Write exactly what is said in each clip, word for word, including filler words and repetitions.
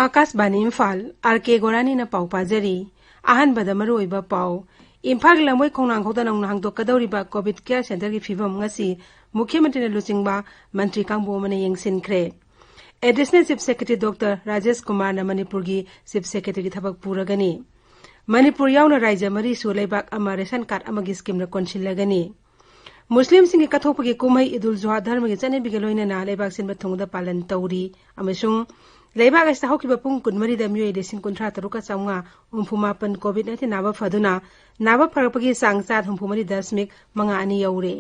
ꯑꯥꯀꯥꯁꯕꯥꯅꯤ Imphal, R ꯀꯦ ꯒꯣꯔꯥꯅꯤꯅ ꯄꯥꯎ ꯄꯥꯖꯔꯤ꯫ ꯑꯍꯥꯟꯕꯗ ꯃꯔꯨꯑꯣꯏꯕ ꯄꯥꯎ꯫ ꯏꯝꯐꯥꯜꯒꯤ ꯂꯝꯕꯣꯏ ꯈꯣꯡꯅꯥꯡꯈꯣꯡꯗ ꯅꯧꯅ ꯍꯥꯡꯗꯣꯛꯀꯗꯧꯔꯤꯕ ꯀꯣꯚꯤꯗ ꯀꯦꯌꯔ ꯁꯦꯟꯇꯔꯒꯤ ꯐꯤꯕꯝ ꯉꯁꯤ ꯃꯨꯈ꯭ꯌ ꯃꯟꯇ꯭ꯔꯤꯅ ꯂꯨꯆꯤꯡꯕ ꯃꯟꯇ꯭ꯔꯤ ꯀꯥꯡꯕꯨ ꯑꯃꯅ ꯌꯦꯡꯁꯤꯟꯈ꯭ꯔꯦ꯫ Additional chief secretary doctor Rajesh ꯀꯨꯃꯥꯔꯅ ꯃꯅꯤꯄꯨꯔꯒꯤ ꯆꯤꯐ ꯁꯦꯀ꯭ꯔꯦꯇꯔꯤꯒꯤ ꯊꯕꯛ ꯄꯨꯔꯒꯅꯤ꯫ ꯃꯅꯤꯄꯨꯔ ꯌꯥꯎꯅ ꯔꯥꯖ꯭ꯌ ꯃꯔꯤꯁꯨ ꯂꯩꯕꯥꯛ ꯑꯃ ꯔꯦꯁꯟ ꯀꯥꯔꯗ ꯑꯃꯒꯤ ꯁ꯭ꯀꯤꯝꯅ ꯀꯣꯟꯁꯤꯜꯂꯒꯅꯤ꯫ ꯃꯨꯁꯂꯤꯝꯁꯤꯡꯒꯤ ꯀꯠꯊꯣꯛꯄꯒꯤ ꯀꯨꯝꯍꯩ ꯏꯗꯨꯜ ꯖꯨꯍꯥ ꯙꯔꯃꯒꯤ ꯆꯠꯅꯕꯤꯒ ꯂꯣꯏꯅꯅ ꯂꯩꯕꯥꯛ ꯁꯤꯟꯕ ꯊꯨꯡꯅꯗ ꯄꯥꯂꯟ ꯇꯧꯔꯤ ꯑꯃꯁꯨꯡ ꯂꯩꯕꯥꯛ ꯑꯁꯤꯗ ꯍꯧꯈꯤꯕ ꯄꯨꯡ ꯀꯨꯟꯃꯔꯤꯗ ꯃꯤꯑꯣꯏ ꯂꯤꯁꯤꯡ ꯀꯨꯟꯊ꯭ꯔꯥ ꯇꯔꯨꯛꯀ ꯆꯥꯝꯃꯉꯥ ꯍꯨꯝꯐꯨ ꯃꯥꯄꯟ ꯀꯣꯚꯤꯗ ꯅꯥꯏꯟꯇꯤꯟ ꯅꯥꯕ ꯐꯗꯨꯅ ꯅꯥꯕ ꯐꯔꯛꯄꯒꯤ ꯆꯥꯡ ꯆꯥꯗ ꯍꯨꯝꯐꯨ ꯃꯔꯤ ꯗꯁꯃꯤꯛ ꯃꯉꯥ ꯑꯅꯤ ꯌꯧꯔꯦ꯫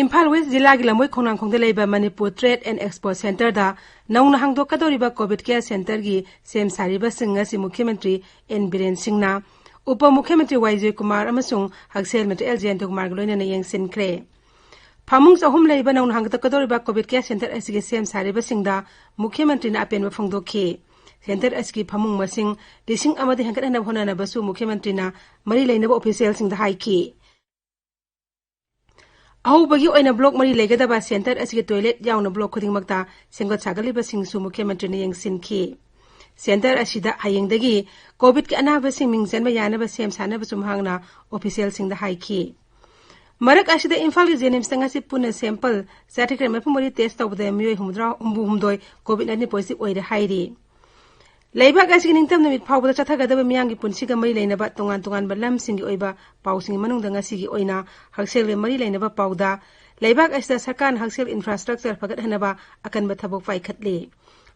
ꯏꯝꯐꯥꯜ ꯋꯦꯁ ꯖꯤꯂꯥꯒꯤ ꯂꯝꯕꯣꯏ ꯈꯣꯡꯅꯥꯡꯈꯣꯡꯗ ꯂꯩꯕ ꯃꯅꯤꯄꯨꯔ ꯇ꯭ꯔꯦꯗ ꯑꯦꯟ ꯑꯦꯛꯁꯄꯣ ꯁꯦꯟꯇꯔꯗ ꯅꯧꯅ ꯍꯥꯡꯗꯣꯛꯀꯗꯧꯔꯤꯕ ꯀꯣꯚꯤꯗ ꯀꯦꯌꯔ ꯁꯦꯟꯇꯔꯒꯤ ꯁꯦꯝ ꯁꯥꯔꯤꯕꯁꯤꯡ ꯉꯁꯤ ꯃꯨꯈ꯭ꯌ ꯃꯟꯇ꯭ꯔꯤ ꯑꯦꯟ ꯕꯤꯔꯦꯟ ꯁꯤꯡꯅ, ꯎꯄ ꯃꯨꯈ꯭ꯌ ꯃꯟꯇ꯭ꯔꯤ ꯋꯥꯏ ꯖꯣꯏꯀꯨꯃꯥꯔ ꯑꯃꯁꯨꯡ ꯍꯛꯁꯦꯜ ꯃꯟꯇ꯭ꯔꯤ ꯑꯦꯜ ꯖꯌꯦꯟꯇꯀꯨꯃꯥꯔꯒ ꯂꯣꯏꯅꯅ ꯌꯦꯡꯁꯤꯟꯈ꯭ꯔꯦ꯫ ꯐꯃꯨꯡ ꯆꯍꯨꯝ ꯂꯩꯕ ꯅꯧꯅ ꯍꯥꯡꯗꯣꯛꯀꯗꯧꯔꯤꯕ ꯀꯣꯚꯤꯗ ꯀꯦꯌꯔ ꯁꯦꯟꯇꯔ ꯑꯁꯤꯒꯤ ꯁꯦꯝ ꯁꯥꯔꯤꯕꯁꯤꯡꯗ ꯃꯨꯈ꯭ꯌ ꯃꯟꯇ꯭ꯔꯤꯅ ꯑꯄꯦꯟꯕ ꯐꯣꯡꯗꯣꯛꯈꯤ꯫ ꯁꯦꯟꯇꯔ ꯑꯁꯤꯒꯤ ꯐꯃꯨꯡ ꯃꯁꯤꯡ ꯂꯤꯁꯤꯡ ꯑꯃꯗ ꯍꯦꯟꯒꯠꯍꯟꯅꯕ ꯍꯣꯠꯅꯅꯕꯁꯨ ꯃꯨꯈ꯭ꯌ ꯃꯟꯇ꯭ꯔꯤꯅ ꯃꯔꯤ ꯂꯩꯅꯕ ꯑꯣꯐꯤꯁꯤꯌꯦꯜꯁꯤꯡꯗ ꯍꯥꯏꯈꯤ꯫ ꯑꯍꯧꯕꯒꯤ ꯑꯣꯏꯅ ꯕ꯭ꯂꯣꯛ ꯃꯔꯤ ꯂꯩꯒꯗꯕ ꯁꯦꯟꯇꯔ ꯑꯁꯤꯒꯤ ꯇꯣꯏꯂꯦꯠ ꯌꯥꯎꯅ ꯕ꯭ꯂꯣꯛ ꯈꯨꯗꯤꯡꯃꯛꯇ ꯁꯦꯝꯒꯠ ꯁꯥꯒꯠꯂꯤꯕꯁꯤꯡꯁꯨ ꯃꯨꯈ꯭ꯌ ꯃꯟꯇ꯭ꯔꯤꯅ ꯌꯦꯡꯁꯤꯟꯈꯤ꯫ ꯁꯦꯟꯇꯔ ꯑꯁꯤꯗ ꯍꯌꯦꯡꯗꯒꯤ ꯀꯣꯚꯤꯗꯀꯤ ꯑꯅꯥꯕꯁꯤꯡ ꯃꯤꯡ ꯆꯟꯕ ꯌꯥꯅꯕ ꯁꯦꯝ ꯁꯥꯅꯕꯁꯨ ꯃꯍꯥꯛꯅ ꯑꯣꯐꯤꯁꯤꯌꯦꯜꯁꯤꯡꯗ ꯍꯥꯏꯈꯤ꯫ ꯃꯔꯛ ꯑꯁꯤꯗ ꯏꯝꯐꯥꯜꯒꯤ ꯖꯦꯅꯤꯝꯁꯇ ꯉꯁꯤ ꯄꯨꯟꯅ ꯁꯦꯝꯄꯜ ꯆꯥꯇ꯭ꯔꯦꯠ ꯃꯔꯤꯐꯨ ꯃꯔꯤ ꯇꯦꯁ ꯇꯧꯕꯗ ꯃꯤꯑꯣꯏ ꯍꯨꯝꯐꯨꯇꯔꯥ, ꯍꯨꯝꯐꯨ ꯍꯨꯝꯗꯣꯏ ꯀꯣꯚꯤꯗ ꯅꯥꯏꯟꯇꯤꯟ ꯄꯣꯖꯤꯇꯤꯚ ꯑꯣꯏꯔꯦ ꯍꯥꯏꯔꯤ꯫ ꯂꯩꯕꯥꯛ ꯑꯁꯤꯒꯤ ꯅꯤꯡꯇꯝ ꯅꯨꯃꯤꯠ ꯐꯥꯎꯕꯗ ꯆꯠꯊꯒꯗꯕ ꯃꯤꯌꯥꯝꯒꯤ ꯄꯨꯟꯁꯤꯒ ꯃꯔꯤ ꯂꯩꯅꯕ ꯇꯣꯉꯥꯟ ꯇꯣꯉꯥꯟꯕ ꯂꯝꯁꯤꯡꯒꯤ ꯑꯣꯏꯕ ꯄꯥꯎꯁꯤꯡꯒꯤ ꯃꯅꯨꯡꯗ ꯉꯁꯤꯒꯤ ꯑꯣꯏꯅ ꯍꯛꯁꯦꯜꯒ ꯃꯔꯤ ꯂꯩꯅꯕ ꯄꯥꯎꯗ, ꯂꯩꯕꯥꯛ ꯑꯁꯤꯗ ꯁꯔꯀꯥꯔꯅ ꯍꯛꯁꯦꯜ ꯏꯟꯐ꯭ꯔꯥꯁ꯭ꯇ꯭ꯔꯛꯆꯔ ꯐꯒꯠꯍꯟꯅꯕ ꯑꯀꯟꯕ ꯊꯕꯛ ꯄꯥꯏꯈꯠꯂꯤ꯫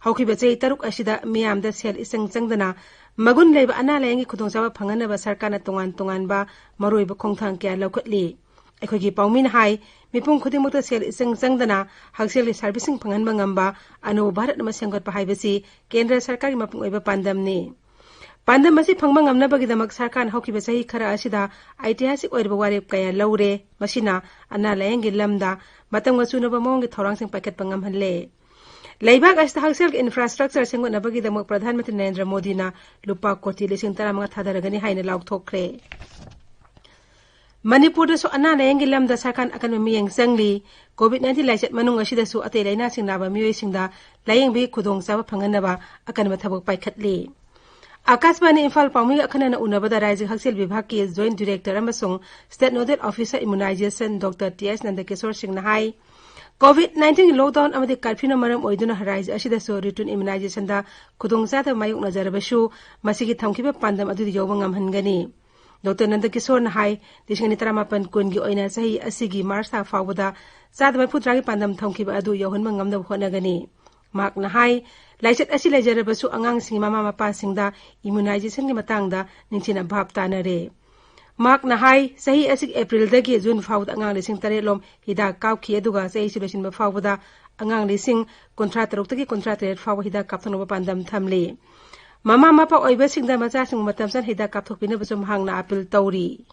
ꯍꯧꯈꯤꯕ ꯆꯍꯤ ꯇꯔꯨꯛ ꯑꯁꯤꯗ ꯃꯤꯌꯥꯝꯗ ꯁꯦꯜ ꯏꯆꯪ ꯆꯪꯗꯅ ꯃꯒꯨꯟ ꯂꯩꯕ ꯑꯅꯥ ꯂꯥꯌꯦꯡꯒꯤ ꯈꯨꯗꯣꯡꯆꯥꯕ ꯐꯪꯍꯟꯅꯕ ꯁꯔꯀꯥꯔꯅ ꯇꯣꯉꯥꯟ ꯇꯣꯉꯥꯟꯕ ꯃꯔꯨꯑꯣꯏꯕ ꯈꯣꯡꯊꯥꯡ ꯀꯌꯥ ꯂꯧꯈꯠꯂꯤ꯫ ꯑꯩꯈꯣꯏꯒꯤ ꯄꯥꯎꯃꯤꯅ ꯍꯥꯏ, ꯃꯤꯄꯨꯝ ꯈꯨꯗꯤꯡꯃꯛꯇ ꯁꯦꯜ ꯏꯆꯪ ꯆꯪꯗꯅ ꯍꯛꯁꯦꯜꯒꯤ ꯁꯥꯔꯚꯤꯁꯁꯤꯡ ꯐꯪꯍꯟꯕ ꯉꯝꯕ ꯑꯅꯧꯕ ꯚꯥꯔꯠ ꯑꯃ ꯁꯦꯝꯒꯠꯄ ꯍꯥꯏꯕꯁꯤ ꯀꯦꯟꯗ꯭ꯔ ꯁꯔꯀꯥꯔꯒꯤ ꯃꯄꯨꯡ ꯑꯣꯏꯕ ꯄꯥꯟꯗꯝꯅꯤ꯫ ꯄꯥꯟꯗꯝ ꯑꯁꯤ ꯐꯪꯕ ꯉꯝꯅꯕꯒꯤꯗꯃꯛ ꯁꯔꯀꯥꯔꯅ ꯍꯧꯈꯤꯕ ꯆꯍꯤ ꯈꯔ ꯑꯁꯤꯗ ꯑꯩꯇꯤꯍꯥꯁꯤꯛ ꯑꯣꯏꯔꯕ ꯋꯥꯔꯦꯞ ꯀꯌꯥ ꯂꯧꯔꯦ꯫ ꯃꯁꯤꯅ ꯑꯅꯥ ꯂꯥꯌꯦꯡꯒꯤ ꯂꯝꯗ ꯃꯇꯝꯒ ꯆꯨꯅꯕ ꯃꯑꯣꯡꯒꯤ ꯊꯧꯔꯥꯡꯁꯤꯡ ꯄꯥꯏꯈꯠꯄ ꯉꯝꯍꯜꯂꯦ꯫ ꯂꯩꯕꯥꯛ ꯑꯁꯤꯗ ꯍꯛꯁꯦꯜꯒꯤ ꯏꯟꯐ꯭ꯔꯥꯁ꯭ꯇ꯭ꯔꯛꯆꯔ ꯁꯦꯝꯒꯠꯅꯕꯒꯤꯗꯃꯛ ꯄ꯭ꯔꯙꯥꯟ ꯃꯟꯇ꯭ꯔꯤ ꯅꯔꯦꯟꯗ꯭ꯔ ꯃꯣꯗꯤꯅ ꯂꯨꯄꯥ ꯀꯣꯇꯤ ꯂꯤꯁꯤꯡ ꯇꯔꯥꯃꯉꯥ ꯊꯥꯗꯔꯒꯅꯤ ꯍꯥꯏꯅ ꯂꯥꯎꯊꯣꯛꯈ꯭ꯔꯦ꯫ ꯃꯅꯤꯄꯨꯔꯗꯁꯨ ꯑꯅꯥ ꯂꯥꯌꯦꯡꯒꯤ ꯂꯝꯗ ꯁꯔꯀꯥꯔꯅ ꯑꯀꯟꯕ ꯃꯤꯠꯌꯦꯡ ꯆꯪꯂꯤ꯫ ꯀꯣꯚꯤꯗ ꯅꯥꯏꯟꯇꯤꯟ ꯂꯥꯏꯆꯠ ꯃꯅꯨꯡ ꯑꯁꯤꯗꯁꯨ ꯑꯇꯩ ꯂꯥꯏꯅꯥꯁꯤꯡ ꯅꯥꯕ ꯃꯤꯑꯣꯏꯁꯤꯡꯗ ꯂꯥꯌꯦꯡꯕꯒꯤ ꯈꯨꯗꯣꯡꯆꯥꯕ ꯐꯪꯍꯟꯅꯕ ꯑꯀꯟꯕ ꯊꯕꯛ ꯄꯥꯏꯈꯠꯂꯤ꯫ ꯑꯀꯥꯁꯕꯥꯅꯤ ꯏꯝꯐꯥꯜ ꯄꯥꯎꯃꯤꯒ ꯑꯈꯟꯅꯅ ꯎꯅꯕꯗ ꯔꯥꯏꯖ꯭ꯌ ꯍꯛꯁꯦꯜ ꯚꯤꯚꯥꯒꯀꯤ ꯖꯣꯏꯟꯠ ꯗꯤꯔꯦꯛꯇꯔ ꯑꯃꯁꯨꯡ state nodal officer ꯏꯝꯃꯨꯅꯥꯏꯖꯦꯁꯟ doctor T ꯑꯦꯁ ꯅꯟꯗꯀꯤꯁꯣꯔ ꯁꯤꯡꯅ ꯍꯥꯏ, ꯀꯣꯚꯤꯗ ꯅꯥꯏꯟꯇꯤꯟꯒꯤ ꯂꯣꯛꯗꯥꯎꯟ ꯑꯃꯗꯤ ꯀꯔꯐ꯭ꯌꯨꯅ ꯃꯔꯝ ꯑꯣꯏꯗꯨꯅ ꯔꯥꯏꯖ꯭ꯌ ꯑꯁꯤꯗꯁꯨ ꯔꯨꯇꯤꯟ ꯏꯝꯃꯨꯅꯥꯏꯖꯦꯁꯟꯗ ꯈꯨꯗꯣꯡꯆꯥꯗꯕ ꯃꯥꯌꯣꯛꯅꯖꯔꯕꯁꯨ ꯃꯁꯤꯒꯤ ꯊꯝꯈꯤꯕ ꯄꯥꯟꯗꯝ ꯑꯗꯨꯗ ꯌꯧꯕ ꯉꯝꯍꯟꯒꯅꯤ꯫ ꯗꯣꯛꯇꯔ ꯅꯟꯗꯀꯤꯁꯣꯔꯅ ꯍꯥꯏ, ꯂꯤꯁꯤꯡ ꯑꯅꯤ ꯇꯔꯥꯃꯥꯄꯟ ꯀꯨꯟꯒꯤ ꯑꯣꯏꯅ ꯆꯍꯤ ꯑꯁꯤꯒꯤ ꯃꯥꯔꯆ ꯊꯥ ꯐꯥꯎꯕꯗ ꯆꯥꯗ ꯃꯔꯤꯐꯨꯇꯔꯥꯒꯤ ꯄꯥꯟꯗꯝ ꯊꯝꯈꯤꯕ ꯑꯗꯨ ꯌꯧꯍꯟꯕ ꯉꯝꯅꯕ ꯍꯣꯠꯅꯒꯅꯤ꯫ ꯃꯍꯥꯛꯅ ꯍꯥꯏ, ꯂꯥꯏꯆꯠ ꯑꯁꯤ ꯂꯩꯖꯔꯕꯁꯨ ꯑꯉꯥꯡꯁꯤꯡꯒꯤ ꯃꯃꯥ ꯃꯄꯥꯁꯤꯡꯗ ꯏꯝꯃꯨꯅꯥꯏꯖꯦꯁꯟꯒꯤ ꯃꯇꯥꯡꯗ ꯅꯤꯡꯊꯤꯅ ꯚꯥꯞ ꯇꯥꯅꯔꯦ꯫ ꯃꯍꯥꯛꯅ ꯍꯥꯏ, ꯆꯍꯤ ꯑꯁꯤꯒꯤ ꯑꯦꯄ꯭ꯔꯤꯜꯗꯒꯤ ꯖꯨꯟ ꯐꯥꯎꯕꯗ ꯑꯉꯥꯡ ꯂꯤꯁꯤꯡ ꯇꯔꯦꯠ ꯂꯣꯝ ꯍꯤꯗꯥꯛ ꯀꯥꯞꯈꯤ, ꯑꯗꯨꯒ ꯆꯍꯤ ꯑꯁꯤ ꯂꯣꯏꯁꯤꯟꯕ ꯐꯥꯎꯕꯗ ꯑꯉꯥꯡ ꯂꯤꯁꯤꯡ ꯀꯨꯟꯊ꯭ꯔꯥ ꯇꯔꯨꯛꯇꯒꯤ ꯀꯨꯟꯊ꯭ꯔꯥ ꯇꯔꯦꯠ ꯐꯥꯎꯕ ꯍꯤꯗꯥꯛ ꯀꯥꯞꯊꯣꯛꯅꯕ ꯄꯥꯟꯗꯝ ꯊꯝꯂꯤ꯫ ꯃꯃꯥ ꯃꯄꯥ ꯑꯣꯏꯕꯁꯤꯡꯗ ꯃꯆꯥꯁꯤꯡꯕꯨ ꯃꯇꯝ ꯆꯥꯅ ꯍꯤꯗꯥꯛ ꯀꯥꯞꯊꯣꯛꯄꯤꯅꯕꯁꯨ ꯃꯍꯥꯛꯅ ꯑꯥꯄꯤꯜ ꯇꯧꯔꯤ꯫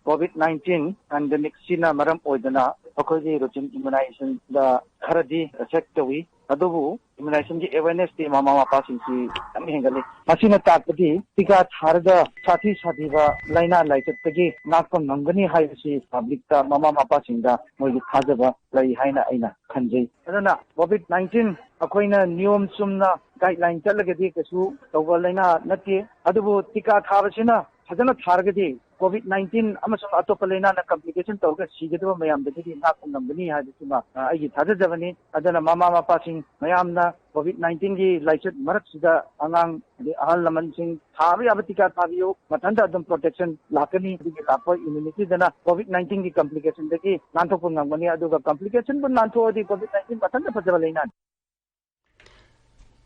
ꯀꯣꯚꯤꯗ ꯅꯥꯏꯟꯇꯤꯟ ꯄꯦꯟꯗꯦꯃꯤꯛꯁꯤꯅ ꯃꯔꯝ ꯑꯣꯏꯗꯨꯅ ꯑꯩꯈꯣꯏꯒꯤ ꯔꯨꯇꯤꯟ ꯏꯝꯃꯨꯅꯥꯏꯖꯦꯁꯟꯗ ꯈꯔꯗꯤ ꯑꯦꯐꯦꯛ ꯇꯧꯏ꯫ ꯑꯗꯨꯕꯨ ꯏꯝꯃꯨꯅꯥꯏꯖꯦꯁꯟꯒꯤ ꯑꯦꯋꯦꯔꯅꯦꯁꯇꯤ ꯃꯃꯥ ꯃꯄꯥꯁꯤꯡꯁꯤ ꯌꯥꯝ ꯍꯦꯟꯒꯠꯂꯤ꯫ ꯃꯁꯤꯅ ꯇꯥꯛꯄꯗꯤ ꯇꯤꯀꯥ ꯊꯥꯔꯒ ꯁꯥꯊꯤ ꯁꯥꯊꯤꯕ ꯂꯥꯏꯅꯥ ꯂꯥꯏꯆꯠꯇꯒꯤ ꯉꯥꯛꯄ ꯉꯝꯒꯅꯤ ꯍꯥꯏꯕꯁꯤ ꯄꯕ꯭ꯂꯤꯛꯇ, ꯃꯃꯥ ꯃꯄꯥꯁꯤꯡꯗ ꯃꯣꯏꯒꯤ ꯊꯥꯖꯕ ꯂꯩ ꯍꯥꯏꯅ ꯑꯩꯅ ꯈꯟꯖꯩ꯫ ꯑꯗꯨꯅ ꯀꯣꯚꯤꯗ ꯅꯥꯏꯟꯇꯤꯟ ꯑꯩꯈꯣꯏꯅ ꯅꯤꯌꯣꯝ ꯆꯨꯝꯅ ꯒꯥꯏꯗꯂꯥꯏꯟ ꯆꯠꯂꯒꯗꯤ ꯀꯩꯁꯨ ꯇꯧꯕ ꯂꯥꯏꯅꯥ ꯅꯠꯇꯦ꯫ ꯑꯗꯨꯕꯨ ꯇꯤꯀꯥ ꯊꯥꯕꯁꯤꯅ ꯐꯖꯅ ꯊꯥꯔꯒꯗꯤ ꯀꯣꯚꯤꯗ ꯅꯥꯏꯟꯇꯤꯟ ꯑꯃꯁꯨꯡ ꯑꯇꯣꯞꯄ ꯂꯥꯏꯅꯥꯅ ꯀꯝꯄ꯭ꯂꯤꯀꯦꯁꯟ ꯇꯧꯔꯒ ꯁꯤꯒꯗꯕ ꯃꯌꯥꯝꯗꯒꯤꯗꯤ ꯉꯥꯛꯄ ꯉꯝꯒꯅꯤ ꯍꯥꯏꯕꯁꯤꯃ, ꯑ, ꯑꯩꯒꯤ ꯊꯥꯖꯖꯕꯅꯤ꯫ ꯑꯗꯨꯅ ꯃꯃꯥ ꯃꯄꯥꯁꯤꯡ ꯃꯌꯥꯝꯅ ꯀꯣꯚꯤꯗ ꯅꯥꯏꯟꯇꯤꯟꯒꯤ ꯂꯥꯏꯆꯠ ꯃꯔꯛꯁꯤꯗ ꯑꯉꯥꯡ ꯑꯗꯩ ꯑꯍꯜ ꯂꯃꯟꯁꯤꯡ ꯊꯥꯕ ꯌꯥꯕ ꯇꯤꯀꯥ ꯊꯥꯕꯤꯌꯨ꯫ ꯃꯊꯟꯇ ꯑꯗꯨꯝ ꯄ꯭ꯔꯣꯇꯦꯛꯁꯟ ꯂꯥꯛꯀꯅꯤ꯫ ꯑꯗꯨꯒꯤ ꯂꯥꯛꯄ ꯏꯝꯃ꯭ꯌꯨꯅꯤꯇꯤꯗꯅ ꯀꯣꯚꯤꯗ ꯅꯥꯏꯟꯇꯤꯟꯒꯤ ꯀꯝꯄ꯭ꯂꯤꯀꯦꯁꯟꯗꯒꯤ ꯅꯥꯟꯊꯣꯛꯄ ꯉꯝꯒꯅꯤ꯫ ꯑꯗꯨꯒ ꯀꯝꯄ꯭ꯂꯤꯀꯦꯁꯟꯕꯨ ꯅꯥꯟꯊꯣꯛꯑꯗꯤ ꯀꯣꯚꯤꯗ ꯅꯥꯏꯟꯇꯤꯟ ꯃꯊꯟꯇ ꯐꯖꯕ ꯂꯥꯏꯅꯥꯅꯤ꯫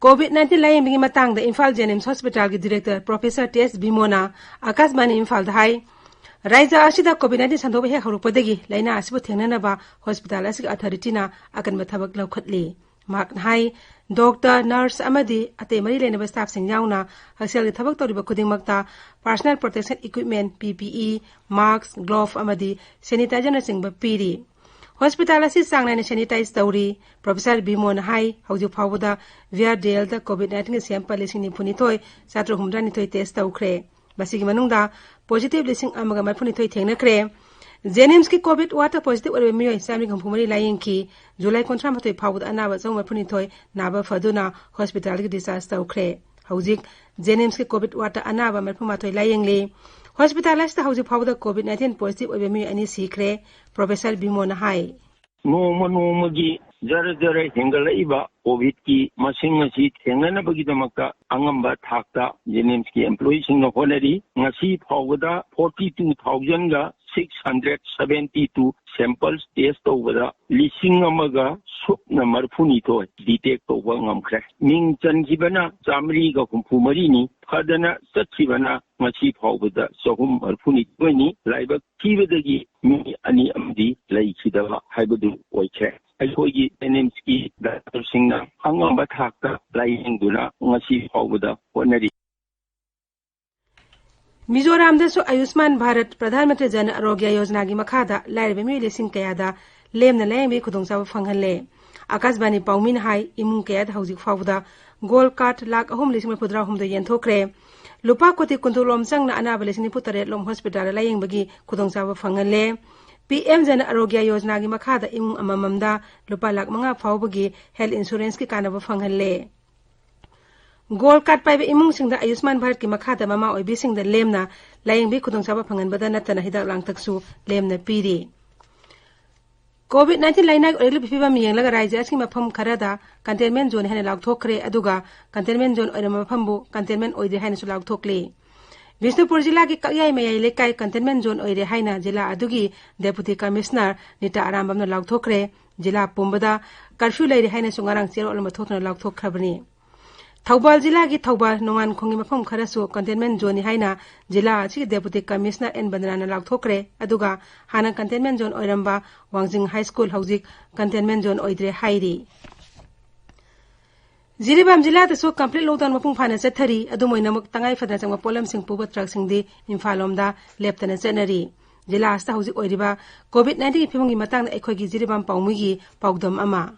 ꯀꯣꯚꯤꯗ ꯅꯥꯏꯟꯇꯤꯟ ꯂꯥꯌꯦꯡꯕꯒꯤ ꯃꯇꯥꯡꯗ ꯏꯝꯐꯥꯜ ꯖꯦꯅꯤꯝꯁ ꯍꯣꯁꯄꯤꯇꯥꯜꯒꯤ ꯗꯤꯔꯦꯛꯇꯔ ꯄ꯭ꯔꯣꯐꯦꯁꯔ ꯇꯤ ꯑꯦꯁ ꯕꯤꯃꯣꯅ ꯑꯀꯥꯁꯕꯥꯅꯤ ꯏꯝꯐꯥꯜꯗ ꯍꯥꯏ, ꯔꯥꯏꯖ ꯑꯁꯤꯗ COVID nineteen ꯁꯟꯗꯣꯛꯄ ꯍꯦꯛ ꯍꯧꯔꯛꯄꯗꯒꯤ ꯂꯥꯏꯅꯥ ꯑꯁꯤꯕꯨ ꯊꯦꯡꯅꯅꯕ ꯍꯣꯁꯄꯤꯇꯥꯜ ꯑꯁꯤꯒꯤ ꯑꯊꯣꯔꯤꯇꯤꯅ ꯑꯀꯟꯕ ꯊꯕꯛ ꯂꯧꯈꯠꯂꯤ꯫ ꯃꯍꯥꯛꯅ ꯍꯥꯏ, ꯗꯣꯛꯇꯔ, ꯅꯔꯁ ꯑꯃꯗꯤ ꯑꯇꯩ ꯃꯔꯤ ꯂꯩꯅꯕ ꯁ꯭ꯇꯥꯐꯁꯤꯡ ꯌꯥꯎꯅ ꯍꯛꯁꯦꯜꯒꯤ ꯊꯕꯛ ꯇꯧꯔꯤꯕ ꯈꯨꯗꯤꯡꯃꯛꯇ personal protection equipment, P P E, mask, glove ꯑꯃꯗꯤ sanitizerꯅꯆꯤꯡꯕ ꯄꯤꯔꯤ꯫ ꯍꯣꯁꯄꯤꯇꯥꯜ ꯑꯁꯤ ꯆꯥꯡ ꯅꯥꯏꯅ sanitize ꯇꯧꯔꯤ꯫ ꯄ꯭ꯔꯣꯐꯦꯁꯔ ꯕꯤꯃꯣꯟꯅ ꯍꯥꯏ, ꯍꯧꯖꯤꯛ ꯐꯥꯎꯕꯗ ꯚꯤꯑꯥꯔꯗꯤꯑꯦꯜꯗ COVID nineteenꯒꯤ sample ꯂꯤꯁꯤꯡ ꯅꯤꯐꯨ ꯅꯤꯊꯣꯏ ꯆꯥꯇ꯭ꯔꯨꯛ ꯍꯨꯝꯗ꯭ꯔꯥ ꯅꯤꯊꯣꯏ test ꯇꯧꯈ꯭ꯔꯦ꯫ ꯃꯁꯤꯒꯤ ꯃꯅꯨꯡꯗ positive ꯂꯤꯁꯤꯡ ꯑꯃꯒ ꯃꯔꯤꯐꯨ ꯅꯤꯊꯣꯏ ꯊꯦꯡꯅꯈ꯭ꯔꯦ꯫ ꯖꯦꯅꯤꯝꯁꯀꯤ COVID wardꯇ positive ꯑꯣꯏꯔꯕ ꯃꯤꯑꯣꯏ ꯆꯥꯝꯃꯔꯤ ꯍꯨꯝꯐꯨ ꯃꯔꯤ ꯂꯥꯌꯦꯡꯈꯤ꯫ ꯖꯨꯂꯥꯏ ꯀꯨꯟꯊ꯭ꯔꯥ ꯃꯥꯊꯣꯏ ꯐꯥꯎꯕꯗ ꯑꯅꯥꯕ ꯆꯍꯨꯝ ꯃꯔꯤꯐꯨ ꯅꯤꯊꯣꯏ ꯅꯥꯕ ꯐꯗꯨꯅ ꯍꯣꯁꯄꯤꯇꯥꯜꯗꯒꯤ discharge ꯇꯧꯈ꯭ꯔꯦ꯫ ꯍꯧꯖꯤꯛ ꯖꯦꯅꯤꯝꯁꯀꯤ COVID wardꯇ ꯑꯅꯥꯕ ꯃꯔꯤꯐꯨ ꯃꯥꯊꯣꯏ ꯂꯥꯌꯦꯡꯂꯤ꯫ ꯍꯣꯁꯄꯤꯇꯥꯜ ꯑꯁꯤꯗ ꯍꯧꯖꯤꯛ ꯐꯥꯎꯕꯗ COVID nineteen positive ꯑꯣꯏꯕ ꯃꯤꯑꯣꯏ ꯑꯅꯤ ꯁꯤꯈ꯭ꯔꯦ꯫ ꯄ꯭ꯔꯣꯐꯦꯁꯔ ꯕꯤꯃꯣꯟꯅ ꯍꯥꯏ꯫ ꯅꯣꯡꯃ ꯅꯣꯡꯃꯒꯤ ꯖꯔ ꯖꯔ ꯍꯦꯟꯒꯠꯂꯛꯏꯕ COVIDꯀꯤ ꯃꯁꯤꯡ ꯑꯁꯤ ꯊꯦꯡꯅꯅꯕꯒꯤꯗꯃꯛꯇ ꯑꯉꯝꯕ ꯊꯥꯛꯇ ꯖꯦꯅꯤꯝꯁꯀꯤ employeeꯁꯤꯡꯅ ꯍꯣꯠꯅꯔꯤ꯫ ꯉꯁꯤ ꯐꯥꯎꯕꯗ forty two thousandꯒ six hundred seventy two samples test ꯇꯧꯕꯗ ꯂꯤꯁꯤꯡ ꯑꯃꯒ ꯁꯨꯞꯅ ꯃꯔꯤꯐꯨ ꯅꯤꯊꯣꯏ detect ꯇꯧꯕ ꯉꯝꯈ꯭ꯔꯦ꯫ ꯃꯤꯡ ꯆꯟꯈꯤꯕꯅ ꯆꯥꯃꯔꯤꯒ ꯍꯨꯝꯐꯨ ꯃꯔꯤꯅꯤ, ꯐꯗꯅ ꯆꯠꯈꯤꯕꯅ ꯉꯁꯤ ꯐꯥꯎꯕꯗ ꯆꯍꯨꯝ ꯃꯔꯤꯐꯨ ꯅꯤꯊꯣꯏꯅꯤ꯫ ꯂꯥꯏꯕꯛ ꯊꯤꯕꯗꯒꯤ ꯃꯤ ꯑꯅꯤ ꯑꯃꯗꯤ ꯂꯩꯈꯤꯗꯕ ꯍꯥꯏꯕꯗꯨ ꯑꯣꯏꯈ꯭ꯔꯦ꯫ ꯑꯩꯈꯣꯏꯒꯤ ꯖꯦꯅꯤꯝꯁꯀꯤ ꯗꯥꯛꯇꯔꯁꯤꯡꯅ ꯑꯉꯝꯕ ꯊꯥꯛꯇ ꯂꯥꯌꯦꯡꯗꯨꯅ ꯉꯁꯤ ꯐꯥꯎꯕꯗ ꯍꯣꯠꯅꯔꯤ꯫ ꯃꯤꯖꯣꯔꯥꯝꯗꯁꯨ ꯑꯌꯨꯁꯃꯥꯟ ꯚꯥꯔꯠ ꯄ꯭ꯔꯙꯥꯟ ꯃꯟꯇ꯭ꯔꯤ ꯖꯟ ꯑꯔꯣꯒ꯭ꯌ ꯌꯣꯖꯅꯥꯒꯤ ꯃꯈꯥꯗ ꯂꯥꯏꯔꯕ ꯃꯤꯑꯣꯏ ꯂꯤꯁꯤꯡ ꯀꯌꯥꯗ ꯂꯦꯝꯅ ꯂꯥꯌꯦꯡꯕꯒꯤ ꯈꯨꯗꯣꯡꯆꯥꯕ ꯐꯪꯍꯜꯂꯦ꯫ ꯑꯀꯥꯁꯕꯥꯅꯤ ꯄꯥꯎꯃꯤꯅ ꯍꯥꯏ, ꯏꯃꯨꯡ ꯀꯌꯥꯗ ꯍꯧꯖꯤꯛ ꯐꯥꯎꯕꯗ ꯒꯣꯜ ꯀꯥꯔꯗ ꯂꯥꯈ ꯑꯍꯨꯝ ꯂꯤꯁꯤꯡ ꯃꯔꯤꯐꯨꯇꯔꯥ ꯍꯨꯝꯗꯣꯏ ꯌꯦꯟꯊꯣꯛꯈ꯭ꯔꯦ꯫ ꯂꯨꯄꯥ ꯀꯣꯇꯤ ꯀꯨꯟꯇꯔꯨꯛ ꯂꯣꯝ ꯆꯪꯅ ꯑꯅꯥꯕ ꯂꯤꯁꯤꯡ ꯅꯤꯐꯨ ꯇꯔꯦꯠ ꯂꯣꯝ ꯍꯣꯁꯄꯤꯇꯥꯜꯗ ꯂꯥꯌꯦꯡꯕꯒꯤ ꯈꯨꯗꯣꯡꯆꯥꯕ ꯐꯪꯍꯜꯂꯦ꯫ ꯄꯤ ꯑꯦꯝ ꯖꯟ ꯑꯔꯣꯒ꯭ꯌ ꯌꯣꯖꯅꯥꯒꯤ ꯃꯈꯥꯗ ꯏꯃꯨꯡ ꯑꯃꯃꯝꯗ ꯂꯨꯄꯥ ꯂꯥꯈ ꯃꯉꯥ ꯐꯥꯎꯕꯒꯤ health insuranceꯀꯤ ꯀꯥꯟꯅꯕ ꯐꯪꯍꯜꯂꯦ꯫ ꯒꯣꯜ ꯀꯥꯔꯗ ꯄꯥꯏꯕ ꯏꯃꯨꯡꯁꯤꯡꯗ ꯑꯌꯨꯁꯃꯥꯟ ꯚꯥꯔꯠꯀꯤ ꯃꯈꯥꯗ ꯃꯃꯥ ꯑꯣꯏꯕꯤꯁꯤꯡꯗ ꯂꯦꯝꯅ ꯂꯥꯌꯦꯡꯕꯒꯤ ꯈꯨꯗꯣꯡꯆꯥꯕ ꯐꯪꯍꯟꯕꯗ ꯅꯠꯇꯅ ꯍꯤꯗꯥꯛ ꯂꯥꯡꯊꯛꯁꯨ ꯂꯦꯝꯅ ꯄꯤꯔꯤ꯫ COVID nineteen ꯂꯥꯏꯅꯥꯒꯤ ꯑꯣꯏꯔꯛꯂꯤꯕ ꯐꯤꯕꯝ ꯌꯦꯡꯂꯒ ꯔꯥꯖ꯭ꯌ ꯑꯁꯤꯒꯤ ꯃꯐꯝ ꯈꯔꯗ containment zone ꯍꯥꯏꯅ ꯂꯥꯎꯊꯣꯛꯈ꯭ꯔꯦ, ꯑꯗꯨꯒ containment zone ꯑꯣꯏꯔꯝꯕ ꯃꯐꯝꯕꯨ containment ꯑꯣꯏꯗꯦ ꯍꯥꯏꯅꯁꯨ ꯂꯥꯎꯊꯣꯛꯂꯤ꯫ ꯕꯤꯁꯅꯨꯄꯨꯔ ꯖꯤꯂꯥꯒꯤ ꯀꯛꯌꯥꯏ ꯃꯌꯥꯏ ꯂꯩꯀꯥꯏ containment zone ꯑꯣꯏꯔꯦ ꯍꯥꯏꯅ ꯖꯤꯂꯥ ꯑꯗꯨꯒꯤ Deputy Commissioner ꯅꯤꯇꯥ ꯑꯔꯥꯝꯕꯝꯅ ꯂꯥꯎꯊꯣꯛꯈ꯭ꯔꯦ꯫ ꯖꯤꯂꯥ ꯄꯨꯝꯕꯗ curfew ꯂꯩꯔꯦ ꯍꯥꯏꯅꯁꯨ ꯉꯔꯥꯡ ꯆꯦꯔꯣꯜ ꯑꯃ ꯊꯣꯛꯇꯨꯅ ꯂꯥꯎꯊꯣꯛꯈ꯭ꯔꯕꯅꯤ꯫ ꯊꯧꯕꯥꯜ ꯖꯤꯂꯥꯒꯤ ꯊꯧꯕꯥꯜ ꯅꯣꯡꯉꯥꯟꯈꯣꯡꯒꯤ ꯃꯐꯝ ꯈꯔꯁꯨ containment zoneꯅꯤ ꯍꯥꯏꯅ ꯖꯤꯂꯥ ꯑꯁꯤꯒꯤ Deputy Commissioner ꯑꯦꯟ ꯕꯟꯗꯅꯥꯅ ꯂꯥꯎꯊꯣꯛꯈ꯭ꯔꯦ꯫ ꯑꯗꯨꯒ ꯍꯥꯟꯅ containment zone ꯑꯣꯏꯔꯝꯕ ꯋꯥꯡꯖꯤꯡ High School ꯍꯧꯖꯤꯛ containment zone ꯑꯣꯏꯗ꯭ꯔꯦ ꯍꯥꯏꯔꯤ꯫ ꯖꯤꯔꯤꯕꯥꯝ ꯖꯤꯂꯥꯗꯁꯨ complete lockdown ꯃꯄꯨꯡ ꯐꯥꯅ ꯆꯠꯊꯔꯤ꯫ ꯑꯗꯨꯝ ꯑꯣꯏꯅꯃꯛ, ꯇꯉꯥꯏ ꯐꯗꯅ ꯆꯪꯕ ꯄꯣꯠꯂꯝꯁꯤꯡ ꯄꯨꯕ ꯇ꯭ꯔꯛꯁꯤꯡꯗꯤ ꯏꯝꯐꯥꯜ ꯂꯣꯝꯗ ꯂꯦꯞꯇꯅ ꯆꯠꯅꯔꯤ꯫ ꯖꯤꯂꯥ ꯑꯁꯤꯗ ꯍꯧꯖꯤꯛ ꯑꯣꯏꯔꯤꯕ COVID nineteenꯒꯤ ꯐꯤꯕꯝꯒꯤ ꯃꯇꯥꯡꯗ ꯑꯩꯈꯣꯏꯒꯤ ꯖꯤꯔꯤꯕꯥꯝ ꯄꯥꯎꯃꯤꯒꯤ ꯄꯥꯎꯗꯝ ꯑꯃ꯫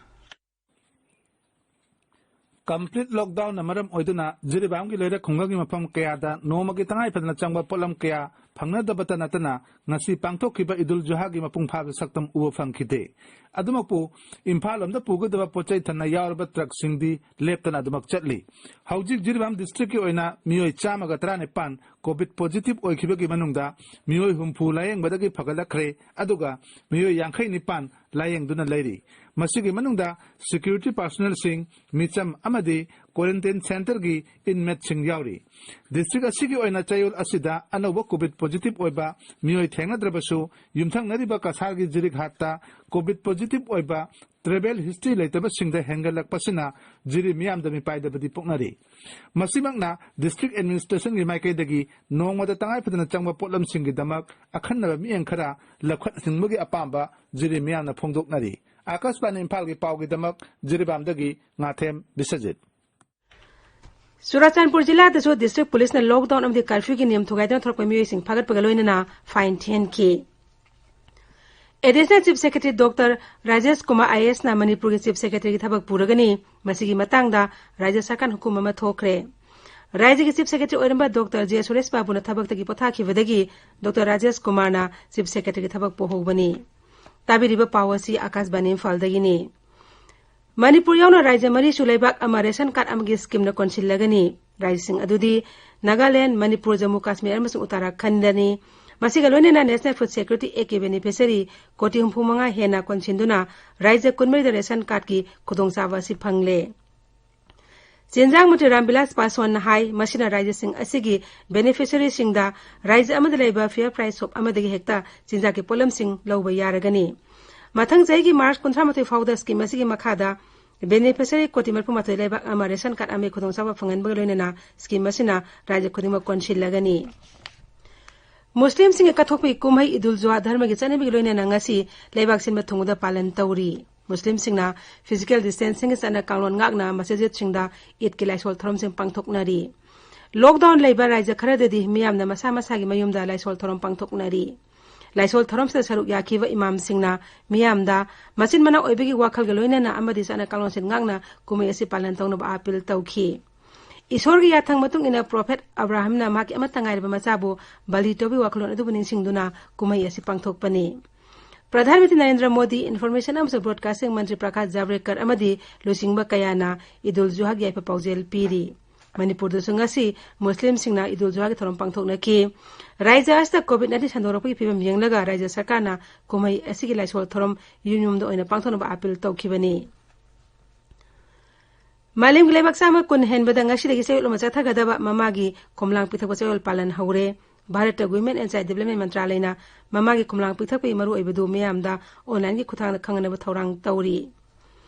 Complete lockdownꯅ ꯃꯔꯝ ꯑꯣꯏꯗꯨꯅ ꯖꯤꯔꯤꯕꯥꯝꯒꯤ ꯂꯩꯔꯛ ꯈꯨꯡꯒꯪꯒꯤ ꯃꯐꯝ ꯀꯌꯥꯗ ꯅꯣꯡꯃꯒꯤ ꯇꯉꯥꯏ ꯐꯗꯅ ꯆꯪꯕ ꯄꯣꯠꯂꯝ ꯀꯌꯥ ꯐꯪꯅꯗꯕꯇ ꯅꯠꯇꯅ, ꯉꯁꯤ ꯄꯥꯡꯊꯣꯛꯈꯤꯕ ꯏꯗꯨꯜ ꯖꯨꯍꯥꯒꯤ ꯃꯄꯨꯡ ꯐꯥꯕ ꯁꯛꯇꯝ ꯎꯕ ꯐꯪꯈꯤꯗꯦ꯫ ꯑꯗꯨꯃꯛꯄꯨ, ꯏꯝꯐꯥꯜ ꯂꯣꯝꯗ ꯄꯨꯒꯗꯕ ꯄꯣꯠꯆꯩ ꯊꯟꯅ ꯌꯥꯎꯔꯕ ꯇ꯭ꯔꯛꯁꯤꯡꯗꯤ ꯂꯦꯞꯇꯅ ꯑꯗꯨꯃꯛ ꯆꯠꯂꯤ꯫ ꯍꯧꯖꯤꯛ ꯖꯤꯔꯤꯕꯥꯝ districtꯀꯤ ꯑꯣꯏꯅ ꯃꯤꯑꯣꯏ ꯆꯥꯝꯃꯒ ꯇꯔꯥꯅꯤꯄꯥꯟ COVID positive ꯑꯣꯏꯈꯤꯕꯒꯤ ꯃꯅꯨꯡꯗ ꯃꯤꯑꯣꯏ ꯍꯨꯝꯐꯨ ꯂꯥꯌꯦꯡꯕꯗꯒꯤ ꯐꯒꯠꯂꯛꯈ꯭ꯔꯦ, ꯑꯗꯨꯒ ꯃꯤꯑꯣꯏ ꯌꯥꯡꯈꯩ ꯅꯤꯄꯥꯟ ꯂꯥꯌꯦꯡꯗꯨꯅ ꯂꯩꯔꯤ꯫ ꯃꯁꯤꯒꯤ ꯃꯅꯨꯡꯗ security personnelꯁꯤꯡ, ꯃꯤꯆꯝ ꯑꯃꯗꯤ quarantine centreꯒꯤ inmateꯁꯤꯡ ꯌꯥꯎꯔꯤ꯫ District ꯑꯁꯤꯒꯤ ꯑꯣꯏꯅ ꯆꯌꯣꯜ ꯑꯁꯤꯗ ꯑꯅꯧꯕ COVID positive ꯑꯣꯏꯕ ꯃꯤꯑꯣꯏ ꯊꯦꯡꯅꯗ꯭ꯔꯕꯁꯨ, ꯌꯨꯝꯊꯪꯅꯔꯤꯕ ꯀꯁꯥꯔꯒꯤ ꯖꯤꯔꯤꯛꯍꯥꯠꯇ COVID positive ꯑꯣꯏꯕ travel history ꯂꯩꯇꯕꯁꯤꯡꯗ ꯍꯦꯟꯒꯠꯂꯛꯄꯁꯤꯅ ꯖꯤꯔꯤ ꯃꯤꯌꯥꯝꯗ ꯃꯤꯄꯥꯏꯗꯕꯗꯤ ꯄꯣꯛꯅꯔꯤ꯫ ꯃꯁꯤꯃꯛꯅ district administrationꯒꯤ ꯃꯥꯏꯀꯩꯗꯒꯤ ꯅꯣꯡꯃꯗ ꯇꯉꯥꯏ ꯐꯗꯅ ꯆꯪꯕ ꯄꯣꯠꯂꯝꯁꯤꯡꯒꯤꯗꯃꯛ ꯑꯈꯟꯅꯕ ꯃꯤꯠꯌꯦꯡ ꯈꯔ ꯂꯧꯈꯠꯍꯟꯅꯤꯡꯕꯒꯤ ꯑꯄꯥꯝꯕ ꯖꯤꯔꯤ ꯃꯤꯌꯥꯝꯅ ꯐꯣꯡꯗꯣꯛꯅꯔꯤ꯫ ꯑꯥꯀꯥꯁꯕꯥꯅꯤ ꯏꯝꯐꯥꯜꯒꯤ ꯄꯥꯎꯒꯤꯗꯃꯛ ꯖꯤꯔꯤꯕꯥꯝꯗꯒꯤ ꯉꯥꯊꯦꯝ ꯕꯤꯁ꯭ꯋꯖꯤꯠ꯫ ꯆꯨꯔꯥꯆꯥꯟꯄꯨꯔ ꯖꯤꯂꯥꯗꯁꯨ district policeꯅ lockdown ꯑꯃꯗꯤ curfewꯒꯤ ꯅꯤꯌꯝ ꯊꯨꯒꯥꯏꯗꯨꯅ ꯊꯣꯔꯛꯄ ꯃꯤꯑꯣꯏꯁꯤꯡ ꯐꯥꯒꯠꯄꯒ ꯂꯣꯏꯅꯅ fine ꯊꯤꯍꯟꯈꯤ꯫ Additional Chief Secretary Doctor Rajesh Kumar IASꯅ ꯃꯅꯤꯄꯨꯔꯒꯤ Chief Secretaryꯒꯤ ꯊꯕꯛ ꯄꯨꯔꯒꯅꯤ꯫ ꯃꯁꯤꯒꯤ ꯃꯇꯥꯡꯗ ꯔꯥꯖ꯭ꯌ ꯁꯔꯀꯥꯔꯅ ꯍꯨꯀꯨꯝ ꯑꯃ ꯊꯣꯛꯈ꯭ꯔꯦ꯫ ꯔꯥꯖ꯭ꯌꯒꯤ Chief Secretary ꯑꯣꯏꯔꯝꯕ Doctor J ꯁꯨꯔꯦꯁ ꯕꯥꯕꯨꯅ ꯊꯕꯛꯇꯒꯤ ꯄꯣꯊꯥꯈꯤꯕꯗꯒꯤ Doctor ꯔꯥꯖꯦꯁ ꯀꯨꯃꯥꯔꯅ Chief Secretaryꯒꯤ ꯊꯕꯛ ꯄꯨꯍꯧꯕꯅꯤ꯫ ꯇꯥꯕꯤꯔꯤꯕ ꯄꯥꯎ ꯑꯁꯤ ꯑꯥꯀꯥꯁꯕꯥꯅꯤ ꯏꯝꯐꯥꯜꯗꯒꯤꯅꯤ꯫ ꯃꯅꯤꯄꯨꯔ ꯌꯥꯎꯅ ꯔꯥꯖ꯭ꯌ ꯃꯔꯤꯁꯨ ꯂꯩꯕꯥꯛ ꯑꯃ ration card ꯑꯃꯒꯤ schemeꯅ ꯀꯣꯟꯁꯤꯜꯂꯒꯅꯤ꯫ ꯔꯥꯖ꯭ꯌꯁꯤꯡ ꯑꯗꯨꯗꯤ ꯅꯥꯒꯥꯂꯦꯟꯗ, ꯃꯅꯤꯄꯨꯔ, ꯖꯝꯃꯨ ꯀꯥꯁꯃꯤꯔ ꯑꯃꯁꯨꯡ ꯎꯠꯇꯔꯥꯈꯟꯗꯅꯤ꯫ ꯃꯁꯤꯒ ꯂꯣꯏꯅꯅ National Food Security Act ꯀꯤ beneficiary ꯀꯣꯇꯤ ꯍꯨꯝꯐꯨ ꯃꯉꯥ ꯍꯦꯟꯅ ꯀꯣꯟꯁꯤꯟꯗꯨꯅ ꯔꯥꯖ꯭ꯌ ꯀꯨꯟꯃꯔꯤꯗ ration cardꯀꯤ ꯈꯨꯗꯣꯡꯆꯥꯕ ꯑꯁꯤ ꯐꯪꯂꯦ꯫ ꯆꯤꯟꯖꯥꯛ ꯃꯟꯇ꯭ꯔꯤ ꯔꯥꯝꯕꯤꯂꯥꯁ ꯄꯥꯁꯋꯥꯟꯅ ꯍꯥꯏ, ꯃꯁꯤꯅ ꯔꯥꯖ꯭ꯌꯁꯤꯡ ꯑꯁꯤꯒꯤ beneficiaryꯁꯤꯡꯗ ꯔꯥꯖ꯭ꯌ ꯑꯃꯗ ꯂꯩꯕ fair price shop ꯑꯃꯗꯒꯤ ꯍꯦꯛꯇ ꯆꯤꯟꯖꯥꯛꯀꯤ ꯄꯣꯠꯂꯝꯁꯤꯡ ꯂꯧꯕ ꯌꯥꯔꯒꯅꯤ꯫ ꯃꯊꯪ ꯆꯍꯤꯒꯤ ꯃꯥꯔꯆ ꯀꯨꯟꯊ꯭ꯔꯥ ꯃꯥꯊꯣꯏ ꯐꯥꯎꯕꯗ scheme ꯑꯁꯤꯒꯤ ꯃꯈꯥꯗ Beneficiary ꯀꯣꯇꯤ ꯃꯔꯤꯐꯨ ꯃꯥꯊꯣꯏ ꯂꯩꯕꯥꯛ ꯑꯃ ration card ꯑꯃꯒꯤ ꯈꯨꯗꯣꯡꯆꯥꯕ ꯐꯪꯍꯟꯕꯒ ꯂꯣꯏꯅꯅ scheme ꯑꯁꯤꯅ ꯔꯥꯖ꯭ꯌ ꯈꯨꯗꯤꯡꯃꯛ ꯀꯣꯟꯁꯤꯜꯂꯒꯅꯤ꯫ ꯃꯨꯁꯂꯤꯝꯁꯤꯡꯒꯤ ꯀꯠꯊꯣꯛꯄꯒꯤ ꯀꯨꯝꯍꯩ ꯏꯗꯨꯜ ꯖꯨꯍꯥ ꯙꯔꯃꯒꯤ ꯆꯠꯅꯕꯤꯒ ꯂꯣꯏꯅꯅ ꯉꯁꯤ ꯂꯩꯕꯥꯛ ꯁꯤꯟꯕ ꯊꯨꯡꯕꯗ ꯄꯥꯂꯟ ꯇꯧꯔꯤ꯫ ꯃꯨꯁꯂꯤꯝꯁꯤꯡꯅ physical distancingꯒꯤ ꯆꯠꯅ ꯀꯥꯡꯂꯣꯟ ꯉꯥꯛꯅ ꯃꯁꯖꯤꯗꯁꯤꯡꯗ ꯏꯗꯀꯤ ꯂꯥꯏꯁꯣꯜ ꯊꯧꯔꯝꯁꯤꯡ ꯄꯥꯡꯊꯣꯛꯅꯔꯤ꯫ Lockdown ꯂꯩꯕ ꯔꯥꯖ꯭ꯌ ꯈꯔꯗꯗꯤ ꯃꯤꯌꯥꯝꯅ ꯃꯁꯥ ꯃꯁꯥꯒꯤ ꯃꯌꯨꯝꯗ ꯂꯥꯏꯁꯣꯜ ꯊꯧꯔꯝ ꯄꯥꯡꯊꯣꯛꯅꯔꯤ꯫ ꯂꯥꯏꯁꯣꯜ ꯊꯧꯔꯝꯁꯤꯗ ꯁꯔꯨꯛ ꯌꯥꯈꯤꯕ ꯏꯃꯥꯝꯁꯤꯡꯅ ꯃꯤꯌꯥꯝꯗ ꯃꯆꯤꯟ ꯃꯅꯥꯎ ꯑꯣꯏꯕꯒꯤ ꯋꯥꯈꯜꯒ ꯂꯣꯏꯅꯅ ꯑꯃꯗꯤ ꯆꯠꯅ ꯀꯥꯡꯂꯣꯟꯁꯤꯡ ꯉꯥꯛꯅ ꯀꯨꯝꯍꯩ ꯑꯁꯤ ꯄꯥꯂꯟ ꯇꯧꯅꯕ ꯑꯥꯄꯤꯜ ꯇꯧꯈꯤ꯫ ꯏꯁꯣꯔꯒꯤ ꯌꯥꯊꯪ ꯃꯇꯨꯡ ꯏꯟꯅ ꯄ꯭ꯔꯣꯐꯦꯠ ꯑꯕ꯭ꯔꯥꯍꯝꯅ ꯃꯍꯥꯛꯀꯤ ꯑꯃꯠꯇ ꯉꯥꯏꯔꯕ ꯃꯆꯥꯕꯨ ꯕꯂꯤ ꯇꯧꯕꯒꯤ ꯋꯥꯈꯜꯂꯣꯟ ꯑꯗꯨꯕꯨ ꯅꯤꯡꯁꯤꯡꯗꯨꯅ ꯀꯨꯝꯍꯩ ꯑꯁꯤ ꯄꯥꯡꯊꯣꯛꯄꯅꯤ꯫ ꯄ꯭ꯔꯙꯥꯟ ꯃꯟꯇ꯭ꯔꯤ ꯅꯔꯦꯟꯗ꯭ꯔ ꯃꯣꯗꯤ, information ꯑꯃꯁꯨꯡ broadcasting ꯃꯟꯇ꯭ꯔꯤ ꯄ꯭ꯔꯀꯥꯁ ꯖꯥꯚ꯭ꯔꯦꯀꯔ ꯑꯃꯗꯤ ꯂꯨꯆꯤꯡꯕ ꯀꯌꯥꯅ ꯏꯗꯨꯜ ꯖꯨꯍꯥꯒꯤ ꯌꯥꯏꯐ ꯄꯥꯎꯖꯦꯜ ꯄꯤꯔꯤ꯫ ꯃꯅꯤꯄꯨꯔꯗꯁꯨ ꯉꯁꯤ ꯃꯨꯁꯂꯤꯝꯁꯤꯡꯅ ꯏꯗꯨꯜ ꯖꯨꯍꯥꯒꯤ ꯊꯧꯔꯝ ꯄꯥꯡꯊꯣꯛꯅꯈꯤ꯫ ꯔꯥꯖ꯭ꯌ ꯑꯁꯤꯗ COVID nineteen ꯁꯟꯗꯣꯔꯛꯄꯒꯤ ꯐꯤꯕꯝ ꯌꯦꯡꯂꯒ ꯔꯥꯖ꯭ꯌ ꯁꯔꯀꯥꯔꯅ ꯀꯨꯝꯍꯩ ꯑꯁꯤꯒꯤ ꯂꯥꯏꯁꯣꯜ ꯊꯧꯔꯝ ꯌꯨꯝ ꯌꯨꯝꯗ ꯑꯣꯏꯅ ꯄꯥꯡꯊꯣꯛꯅꯕ ꯑꯥꯄꯤꯜ ꯇꯧꯈꯤꯕꯅꯤ꯫ ꯃꯥꯂꯦꯝꯒꯤ ꯂꯩꯕꯥꯛ ꯆꯥꯝꯃ ꯀꯨꯟ ꯍꯦꯟꯕꯗ ꯉꯁꯤꯗꯒꯤ ꯆꯌꯣꯜ ꯑꯃ ꯆꯠꯊꯒꯗꯕ ꯃꯃꯥꯒꯤ ꯈꯣꯝꯂꯥꯡ ꯄꯤꯊꯛꯄ ꯆꯌꯣꯜ ꯄꯥꯂꯟ ꯍꯧꯔꯦ꯫ ꯚꯥꯔꯠꯇ Women and Child Development ꯃꯟꯇ꯭ꯔꯥꯂꯌꯅ ꯃꯃꯥꯒꯤ ꯈꯣꯝꯂꯥꯡ ꯄꯤꯊꯛꯄꯒꯤ ꯃꯔꯨꯑꯣꯏꯕꯗꯨ ꯃꯤꯌꯥꯝꯗ onlineꯒꯤ ꯈꯨꯠꯊꯥꯡꯗ ꯈꯪꯍꯟꯅꯕ ꯊꯧꯔꯥꯡ ꯇꯧꯔꯤ꯫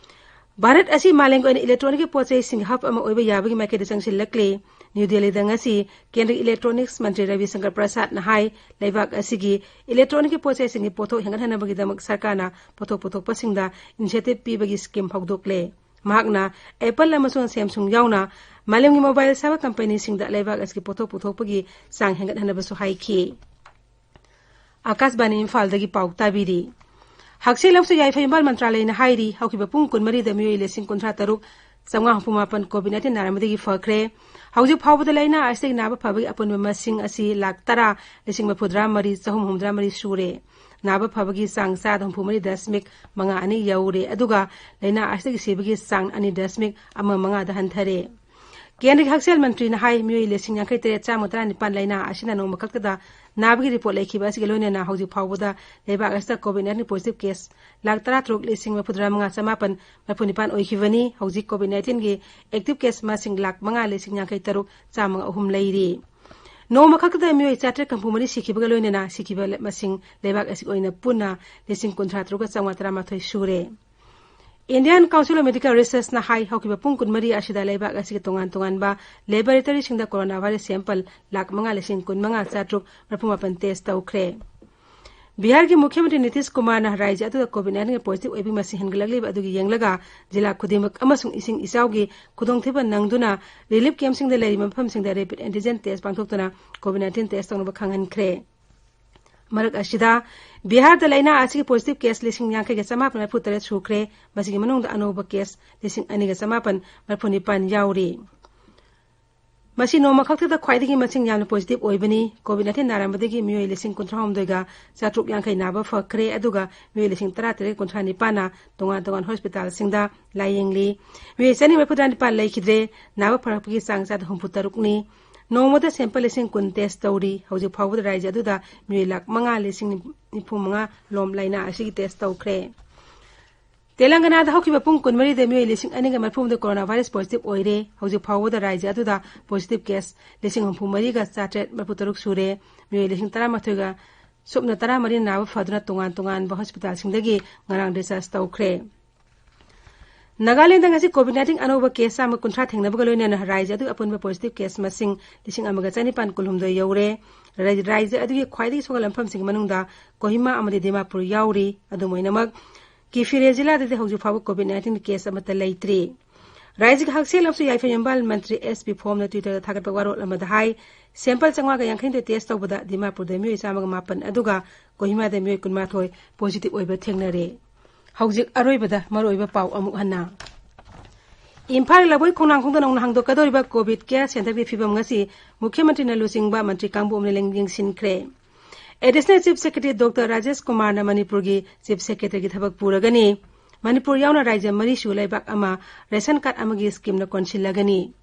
ꯚꯥꯔꯠ ꯑꯁꯤ ꯃꯥꯂꯦꯝꯒꯤ ꯑꯣꯏꯅ electronicꯀꯤ ꯄꯣꯠ ꯆꯩꯁꯤꯡꯒꯤ hub ꯑꯃ ꯑꯣꯏꯕ ꯌꯥꯕꯒꯤ ꯃꯥꯏꯀꯩꯗ ꯆꯪꯁꯤꯜꯂꯛꯂꯦ꯫ ꯅ꯭ꯌꯨ ꯗꯦꯜꯂꯤꯗ ꯉꯁꯤ ꯀꯦꯟꯗ꯭ꯔꯒꯤ electronics ꯃꯟꯇ꯭ꯔꯤ ꯔꯕꯤ ꯁꯪꯀꯔ ꯄ꯭ꯔꯁꯥꯗꯅ ꯍꯥꯏ, ꯂꯩꯕꯥꯛ ꯑꯁꯤꯒꯤ electronicꯀꯤ ꯄꯣꯠ ꯆꯩꯁꯤꯡꯒꯤ ꯄꯣꯠꯊꯣꯛ ꯍꯦꯟꯒꯠꯍꯟꯅꯕꯒꯤꯗꯃꯛ ꯁꯔꯀꯥꯔꯅ ꯄꯣꯠꯊꯣꯛ ꯄꯨꯊꯣꯛꯄꯁꯤꯡꯗ incentive ꯄꯤꯕꯒꯤ scheme ꯍꯧꯗꯣꯛꯂꯦ꯫ ꯃꯍꯥꯛꯅ Apple ꯑꯃꯁꯨꯡ Samsung ꯌꯥꯎꯅ ꯃꯥꯂꯦꯝꯒꯤ mobile ꯁꯥꯕ ꯀꯝꯄꯅꯤꯁꯤꯡꯗ ꯂꯩꯕꯥꯛ ꯑꯁꯤꯒꯤ ꯄꯣꯠꯊꯣꯛ ꯄꯨꯊꯣꯛꯄꯒꯤ ꯆꯥꯡ ꯍꯦꯟꯒꯠꯍꯟꯅꯕꯁꯨ ꯍꯥꯏꯈꯤ꯫ ꯑꯥꯀꯥꯁꯕꯥꯅꯤ ꯏꯝꯐꯥꯜꯗꯒꯤ ꯄꯥꯎ ꯇꯥꯕꯤꯔꯤ꯫ ꯍꯛꯁꯦꯜ ꯑꯃꯁꯨꯡ ꯌꯥꯏꯐ ꯏꯝꯐꯥꯜ ꯃꯟꯇ꯭ꯔꯥꯂꯌꯅ ꯍꯥꯏꯔꯤ, ꯍꯧꯈꯤꯕ ꯄꯨꯡ ꯀꯨꯟꯃꯔꯤꯗ ꯃꯤꯑꯣꯏ ꯂꯤꯁꯤꯡ ꯀꯨꯟꯊ꯭ꯔꯥ ꯇꯔꯨꯛ ꯆꯥꯝꯃꯉꯥ ꯍꯨꯝꯐꯨ ꯃꯥꯄꯟ COVID nineteen ꯅꯥꯔꯝꯕꯗꯒꯤ ꯐꯈ꯭ꯔꯦ꯫ ꯍꯧꯖꯤꯛ ꯐꯥꯎꯕꯗ ꯂꯥꯏꯅꯥ ꯑꯁꯤꯗꯒꯤ ꯅꯥꯕ ꯐꯕꯒꯤ ꯑꯄꯨꯟꯕ ꯃꯁꯤꯡ ꯑꯁꯤ ꯂꯥꯈ ꯇꯔꯥ, ꯂꯤꯁꯤꯡ ꯃꯔꯤꯐꯨꯇꯔꯥ ꯃꯔꯤ, ꯆꯍꯨꯝ ꯍꯨꯝꯐꯨꯇꯔꯥ ꯃꯔꯤ ꯁꯨꯔꯦ꯫ ꯅꯥꯕ ꯐꯕꯒꯤ ꯆꯥꯡ ꯆꯥꯗ ꯍꯨꯝꯐꯨ ꯃꯔꯤ ꯗꯁꯃꯤꯛ ꯃꯉꯥ ꯑꯅꯤ ꯌꯧꯔꯦ, ꯑꯗꯨꯒ ꯂꯥꯏꯅꯥ ꯑꯁꯤꯗꯒꯤ ꯁꯤꯕꯒꯤ ꯆꯥꯡ ꯑꯅꯤ ꯗꯁꯃꯤꯛ ꯑꯃ ꯃꯉꯥꯗ ꯍꯟꯊꯔꯦ꯫ ꯀꯦꯟꯗ꯭ꯔꯒꯤ ꯍꯛꯁꯦꯜ ꯃꯟꯇ꯭ꯔꯤꯅ ꯍꯥꯏ, ꯃꯤꯑꯣꯏ ꯂꯤꯁꯤꯡ ꯌꯥꯡꯈꯩ ꯇꯔꯦꯠ ꯆꯥꯝꯃ ꯇꯔꯥꯅꯤꯄꯥꯟ ꯂꯥꯏꯅꯥ ꯑꯁꯤꯅ ꯅꯣꯡꯃ ꯈꯛꯇꯗ ꯅꯥꯕꯒꯤ ꯔꯤꯄꯣꯔꯠ ꯂꯩꯈꯤꯕ ꯑꯁꯤꯒ ꯂꯣꯏꯅꯅ ꯍꯧꯖꯤꯛ ꯐꯥꯎꯕꯗ ꯂꯩꯕꯥꯛ ꯑꯁꯤꯗ COVID nineteen positive case lakh ꯇꯔꯥ ꯇꯔꯨꯛ ꯂꯤꯁꯤꯡ ꯃꯔꯤꯐꯨꯇꯔꯥ ꯃꯉꯥ ꯆꯃꯥꯄꯟ ꯃꯔꯤꯐꯨ ꯅꯤꯄꯥꯟ ꯑꯣꯏꯈꯤꯕꯅꯤ꯫ ꯍꯧꯖꯤꯛ COVID nineteenꯒꯤ active case ꯃꯁꯤꯡ ꯂꯥꯈ ꯃꯉꯥ ꯂꯤꯁꯤꯡ ꯌꯥꯡꯈꯩ ꯇꯔꯨꯛ ꯆꯥꯝꯃꯒ ꯑꯍꯨꯝ ꯂꯩꯔꯤ꯫ ꯅꯣꯡꯃ ꯈꯛꯇꯗ ꯃꯤꯑꯣꯏ ꯆꯥꯇ꯭ꯔꯦꯠ ꯍꯨꯝꯐꯨ ꯃꯔꯤ ꯁꯤꯈꯤꯕꯒ ꯂꯣꯏꯅꯅ ꯁꯤꯈꯤꯕ ꯃꯁꯤꯡ ꯂꯩꯕꯥꯛ ꯑꯁꯤꯒꯤ ꯑꯣꯏꯅ ꯄꯨꯟꯅ ꯂꯤꯁꯤꯡ ꯀꯨꯟꯊ꯭ꯔꯥ ꯇꯔꯨꯛꯀ ꯆꯥꯝꯃꯉꯥ ꯇꯔꯥꯃꯥꯊꯣꯏ ꯁꯨꯔꯦ꯫ Indian Council of Medical Researchꯅ ꯍꯥꯏ, ꯍꯧꯈꯤꯕ ꯄꯨꯡ ꯀꯨꯟꯃꯔꯤ ꯑꯁꯤꯗ ꯂꯩꯕꯥꯛ ꯑꯁꯤꯒꯤ ꯇꯣꯉꯥꯟ ꯇꯣꯉꯥꯟꯕ laboratoryꯁꯤꯡꯗ coronavirus sample ꯂꯥꯈ ꯃꯉꯥ ꯂꯤꯁꯤꯡ ꯀꯨꯟꯃꯉꯥ ꯆꯥꯇ꯭ꯔꯨꯛ ꯃꯔꯤꯐꯨ ꯃꯥꯄꯟ test ꯇꯧꯈ꯭ꯔꯦ꯫ ꯕꯤꯍꯥꯔꯒꯤ ꯃꯨꯈ꯭ꯌ ꯃꯟꯇ꯭ꯔꯤ ꯅꯤꯇꯤꯁ ꯀꯨꯃꯥꯔꯅ ꯔꯥꯖ꯭ꯌ ꯑꯗꯨꯗ COVID nineteen positive ꯑꯣꯏꯕꯒꯤ ꯃꯁꯤꯡ ꯍꯦꯟꯒꯠꯂꯛꯂꯤꯕ ꯑꯗꯨꯒꯤ ꯌꯦꯡꯂꯒ ꯖꯤꯂꯥ ꯈꯨꯗꯤꯡꯃꯛ ꯑꯃꯁꯨꯡ ꯏꯁꯤꯡ ꯏꯆꯥꯎꯒꯤ ꯈꯨꯗꯣꯡꯊꯤꯕ ꯅꯪꯗꯨꯅ relief campꯁꯤꯡꯗ ꯂꯩꯔꯤꯕ ꯃꯐꯝꯁꯤꯡꯗ rapid antigen test ꯄꯥꯡꯊꯣꯛꯇꯨꯅ COVID nineteen test ꯇꯧꯅꯕ ꯈꯪꯍꯟꯈ꯭ꯔꯦ꯫ ꯃꯔꯛ ꯑꯁꯤꯗ, ꯕꯤꯍꯥꯔꯗ ꯂꯥꯏꯅꯥ ꯑꯁꯤꯒꯤ positive case ꯂꯤꯁꯤꯡ ꯌꯥꯡꯈꯩꯒ ꯆꯃꯥꯄꯟ ꯃꯔꯤꯐꯨ ꯇꯔꯦꯠ ꯁꯨꯈ꯭ꯔꯦ꯫ ꯃꯁꯤꯒꯤ ꯃꯅꯨꯡꯗ ꯑꯅꯧꯕ case ꯂꯤꯁꯤꯡ ꯑꯅꯤꯒ ꯆꯃꯥꯄꯟ ꯃꯔꯤꯐꯨ ꯅꯤꯄꯥꯟ ꯌꯥꯎꯔꯤ꯫ ꯃꯁꯤ ꯅꯣꯡꯃ ꯈꯛꯇꯗ ꯈ꯭ꯋꯥꯏꯗꯒꯤ ꯃꯁꯤꯡ ꯌꯥꯝꯅ positive ꯑꯣꯏꯕꯅꯤ꯫ COVID nineteen ꯅꯥꯔꯝꯕꯗꯒꯤ ꯃꯤꯑꯣꯏ ꯂꯤꯁꯤꯡ ꯀꯨꯟꯊ꯭ꯔꯥꯍꯨꯝꯗꯣꯏꯒ ꯆꯥꯇ꯭ꯔꯨꯛ ꯌꯥꯡꯈꯩ ꯅꯥꯕ ꯐꯈ꯭ꯔꯦ, ꯑꯗꯨꯒ ꯃꯤꯑꯣꯏ ꯂꯤꯁꯤꯡ ꯇꯔꯥꯇꯔꯦꯠ ꯀꯨꯟꯊ꯭ꯔꯥ ꯅꯤꯄꯥꯟꯅ ꯇꯣꯉꯥꯟ ꯇꯣꯉꯥꯟ hospitalꯁꯤꯡꯗ ꯂꯥꯌꯦꯡꯂꯤ꯫ ꯃꯤꯑꯣꯏ ꯆꯅꯤ ꯃꯔꯤꯐꯨꯇꯔꯥ ꯅꯤꯄꯥꯟ ꯂꯩꯈꯤꯗ꯭ꯔꯦ꯫ ꯅꯥꯕ ꯐꯔꯛꯄꯒꯤ ꯆꯥꯡ ꯆꯥꯗ ꯍꯨꯝꯐꯨ ꯇꯔꯨꯛꯅꯤ꯫ ꯅꯣꯡꯃꯗ sample ꯂꯤꯁꯤꯡ ꯀꯨꯟ test ꯇꯧꯔꯤ꯫ ꯍꯧꯖꯤꯛ ꯐꯥꯎꯕꯗ ꯔꯥꯖ꯭ꯌ ꯑꯗꯨꯗ ꯃꯤꯑꯣꯏ ꯂꯥꯈ ꯃꯉꯥ ꯂꯤꯁꯤꯡ ꯅꯤꯐꯨ ꯃꯉꯥ ꯂꯣꯝ ꯂꯥꯏꯅꯥ ꯑꯁꯤꯒꯤ test ꯇꯧꯈ꯭ꯔꯦ꯫ ꯇꯦꯂꯪꯒꯅꯥꯗ ꯍꯧꯈꯤꯕ ꯄꯨꯡ ꯀꯨꯟꯃꯔꯤꯗ ꯃꯤꯑꯣꯏ ꯂꯤꯁꯤꯡ ꯑꯅꯤꯒ ꯃꯔꯤꯐꯨ ꯍꯨꯝꯗꯣꯏ coronavirus positive ꯑꯣꯏꯔꯦ꯫ ꯍꯧꯖꯤꯛ ꯐꯥꯎꯕꯗ ꯔꯥꯖ꯭ꯌ ꯑꯗꯨꯗ positive case ꯂꯤꯁꯤꯡ ꯍꯨꯝꯐꯨ ꯃꯔꯤꯒ ꯆꯥꯇ꯭ꯔꯦꯠ ꯃꯔꯤꯐꯨ ꯇꯔꯨꯛ ꯁꯨꯔꯦ꯫ ꯃꯤꯑꯣꯏ ꯂꯤꯁꯤꯡ ꯇꯔꯥꯃꯥꯊꯣꯏꯒ ꯁꯨꯞꯅ ꯇꯔꯥꯃꯔꯤ ꯅꯥꯕ ꯐꯗꯨꯅ ꯇꯣꯉꯥꯟ ꯇꯣꯉꯥꯟꯕ hospitalꯁꯤꯡꯗꯒꯤ ꯉꯔꯥꯡ discharge ꯇꯧꯈ꯭ꯔꯦ꯫ ꯅꯥꯒꯥꯂꯦꯟꯗ ꯉꯁꯤ COVID nineteen ꯑꯅꯧꯕ case ꯆꯥꯝꯃ ꯀꯨꯟꯊ꯭ꯔꯥ ꯊꯦꯡꯅꯕꯒ ꯂꯣꯏꯅꯅ ꯔꯥꯖ꯭ꯌ ꯑꯗꯨꯒꯤ ꯑꯄꯨꯟꯕ positive case ꯃꯁꯤꯡ ꯂꯤꯁꯤꯡ ꯑꯃꯒ ꯆꯅꯤꯄꯥꯟ ꯀꯨꯟꯍꯨꯝꯗꯣꯏ ꯌꯧꯔꯦ꯫ ꯔꯥꯖ꯭ꯌ ꯑꯗꯨꯒꯤ ꯈ꯭ꯋꯥꯏꯗꯒꯤ ꯁꯣꯛꯍꯜ ꯃꯐꯝꯁꯤꯡꯒꯤ ꯃꯅꯨꯡꯗ ꯀꯣꯍꯤꯃꯥ ꯑꯃꯗꯤ ꯗꯤꯃꯥꯄꯨꯔ ꯌꯥꯎꯔꯤ꯫ ꯑꯗꯨꯝ ꯑꯣꯏꯅꯃꯛ, ꯀꯤꯐꯤꯔꯦ ꯖꯤꯂꯥꯗꯗꯤ ꯍꯧꯖꯤꯛ ꯐꯥꯎꯕ COVID nineteen case ꯑꯃꯠꯇ ꯂꯩꯇ꯭ꯔꯤ꯫ ꯔꯥꯖ꯭ꯌꯒꯤ ꯍꯛꯁꯦꯜ ꯑꯃꯁꯨꯡ ꯌꯥꯏꯐ ꯌꯨꯝꯕꯥꯜ ꯃꯟꯇ꯭ꯔꯤ S ꯄꯤ ꯐꯣꯝꯅ Twitterꯗ ꯊꯥꯒꯠꯄ ꯋꯥꯔꯣꯜ ꯑꯃꯗ ꯍꯥꯏ, sample ꯆꯥꯝꯃꯉꯥꯒ ꯌꯥꯡꯈꯩꯅꯤꯊꯣꯏ test ꯇꯧꯕꯗ ꯗꯤꯃꯥꯄꯨꯔꯗ ꯃꯤꯑꯣꯏ ꯆꯥꯝꯃꯒ ꯃꯥꯄꯟ ꯑꯗꯨꯒ ꯀꯣꯍꯤꯃꯥꯗ ꯃꯤꯑꯣꯏ ꯀꯨꯟꯃꯥꯊꯣꯏ positive ꯑꯣꯏꯕ ꯊꯦꯡꯅꯔꯦ꯫ ꯍꯧꯖꯤꯛ ꯑꯔꯣꯏꯕꯗ ꯃꯔꯨꯑꯣꯏꯕ ꯄꯥꯎ ꯑꯃꯨꯛ ꯍꯟꯅ꯫ ꯏꯝꯐꯥꯜ ꯂꯕꯨꯛ ꯈꯣꯡꯅꯥꯡꯈꯣꯡꯗ ꯅꯧꯅ ꯍꯥꯡꯗꯣꯛꯀꯗꯧꯔꯤꯕ COVID care centreꯒꯤ ꯐꯤꯕꯝ ꯉꯁꯤ ꯃꯨꯈ꯭ꯌ ꯃꯟꯇ꯭ꯔꯤꯅ ꯂꯨꯆꯤꯡꯕ ꯃꯟꯇ꯭ꯔꯤ ꯀꯥꯡꯕꯨ ꯑꯃꯅ ꯂꯦꯡ-, ꯌꯦꯡꯁꯤꯟꯈ꯭ꯔꯦ꯫ Additional Chief Secretary Doctor Rajesh ꯀꯨꯃꯥꯔꯅ ꯃꯅꯤꯄꯨꯔꯒꯤ Chief Secretaryꯒꯤ ꯊꯕꯛ ꯄꯨꯔꯒꯅꯤ꯫ ꯃꯅꯤꯄꯨꯔ ꯌꯥꯎꯅ ꯔꯥꯖ꯭ꯌ ꯃꯔꯤꯁꯨ ꯂꯩꯕꯥꯛ ꯑꯃ ration card ꯑꯃꯒꯤ schemeꯅ ꯀꯣꯟꯁꯤꯜꯂꯒꯅꯤ꯫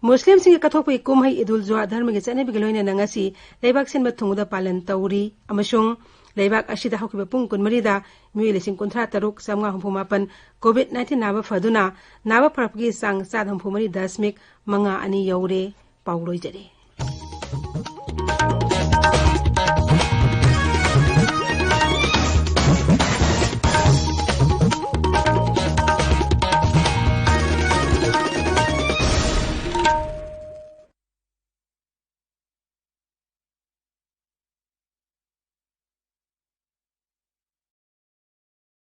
ꯃꯨꯁꯂꯤꯝꯁꯤꯡꯒꯤ ꯀꯠꯊꯣꯛꯄꯒꯤ ꯀꯨꯝꯍꯩ ꯏꯗꯨꯜ ꯖꯨꯍꯥ ꯙꯔꯃꯒꯤ ꯆꯠꯅꯕꯤꯒ ꯂꯣꯏꯅꯅ ꯉꯁꯤ ꯂꯩꯕꯥꯛ ꯁꯤꯟꯕ ꯊꯨꯡꯕꯗ ꯄꯥꯂꯟ ꯇꯧꯔꯤ ꯑꯃꯁꯨꯡ ꯂꯩꯕꯥꯛ ꯑꯁꯤꯗ ꯍꯧꯈꯤꯕ ꯄꯨꯡ ꯀꯨꯟꯃꯔꯤꯗ ꯃꯤꯑꯣꯏ ꯂꯤꯁꯤꯡ ꯀꯨꯟꯊ꯭ꯔꯥ ꯇꯔꯨꯛ ꯆꯥꯝꯃꯉꯥ ꯍꯨꯝꯐꯨ ꯃꯥꯄꯟ COVID nineteen ꯅꯥꯕ ꯐꯗꯨꯅ ꯅꯥꯕ ꯐꯔꯛꯄꯒꯤ ꯆꯥꯡ ꯆꯥꯗ ꯍꯨꯝꯐꯨ ꯃꯔꯤ ꯗꯁꯃꯤꯛ ꯃꯉꯥ ꯑꯅꯤ ꯌꯧꯔꯦ꯫ ꯄꯥꯎ ꯂꯣꯏꯖꯔꯦ꯫